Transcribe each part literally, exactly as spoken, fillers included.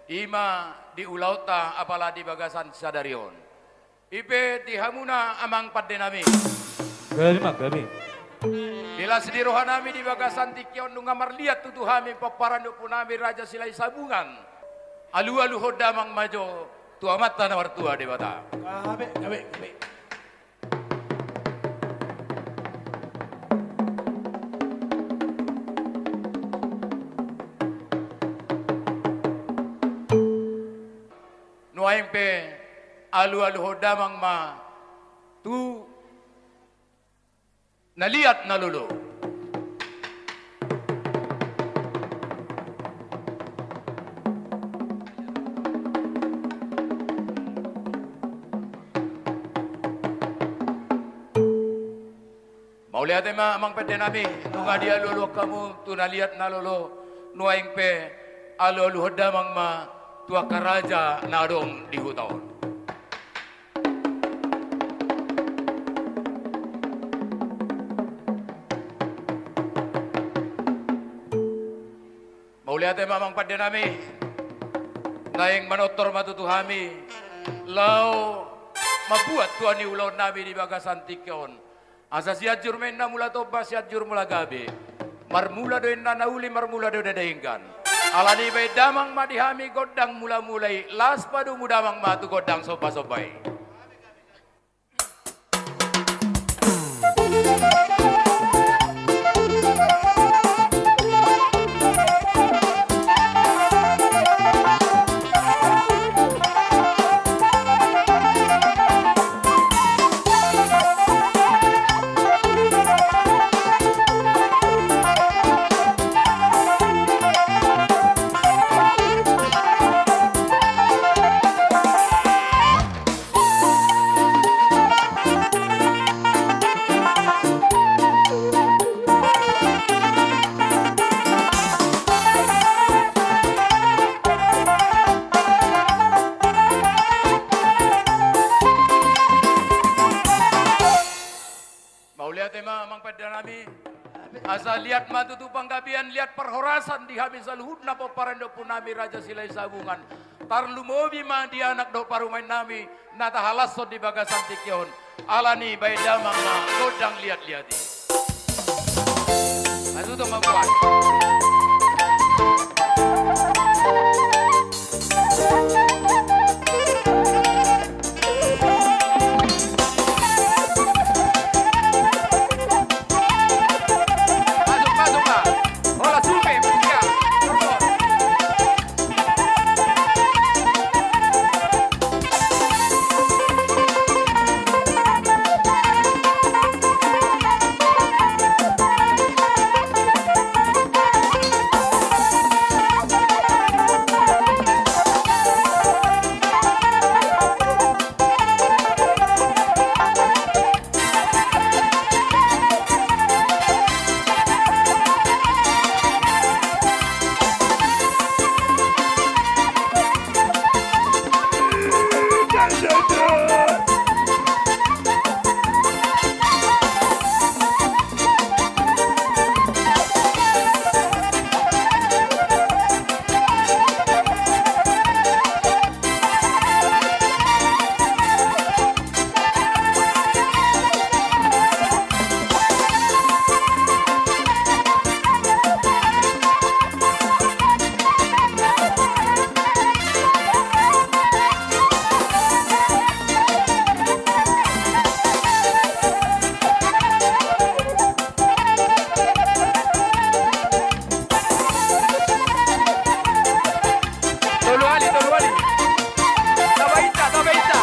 I ma di ulaonta apala di bagasan sadari on. I pe di hamuna amang pande nami. Gabe ma gabe. Di las ni roha nami di bagasan tingki on nunga marliat tutu hami pomparan ni ompu nami Raja Silahisabungan. Alualuhon damang ma jo tu Amanta na martua Debata. Gabe, gabe, gabe. Nuaeng pe alualuhon damang ma tu na liat na lolo. Mauliate ma amang pande nami, nunga dialualuhon hamu tu na liat na lolo, nuaeng pe alualuhon damang ma tu angka raja na adong di huta on. Mauliate ma amang pande nami. Naeng manortor ma tutu hami laho mambuat tua ni ulaon nami di bagasan tingki on. Asa Sianjur ma inna mula tomba, Sianjur mula gabe. Marmula do inna na uli, marmula do na denggan. Alani baen damang ma di hami gondang mulamula i, laos padomu damang ma tu gondang sombasomba i. Mauliate ma amang pande nami. Asa liat ma tutu panggabean, liat parhorasan di hami saluhutna pomparan ni ompu nami Raja Silahisabungan. Tarlumobi ma di anak dohot parumaen nami na tahalashon di bagasan tingki on. Alani baen damang ma gondang liatliat i. Asu tong ma buat. Tolu hali, tolu hali. Taba inta, taba inta.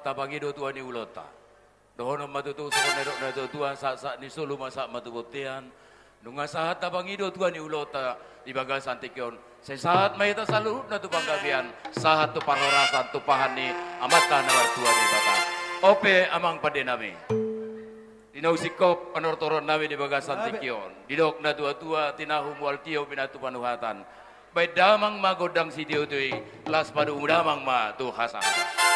Tapangido tua ni ulaonta. Dohonon ma tutu songon na nidok ni natuatua, sahatsahat ni solu ma sahat ma tu bontean. Nunga sahat tapangido tua ni ulaonta di bagasan tingki on. Sai sahat ma hita saluhutna tu panggabean, sahat tu parhorasan, tumpahan ni Amanta na martua Debata. On pe amang pande nami. Di naung singkop panortoron nami di bagasan tingki on, didok natuatua, tinahu mual tio pinatu panuhatan. Baen damang ma gondang sitiotio i, las padomu damang ma tu hasahataan.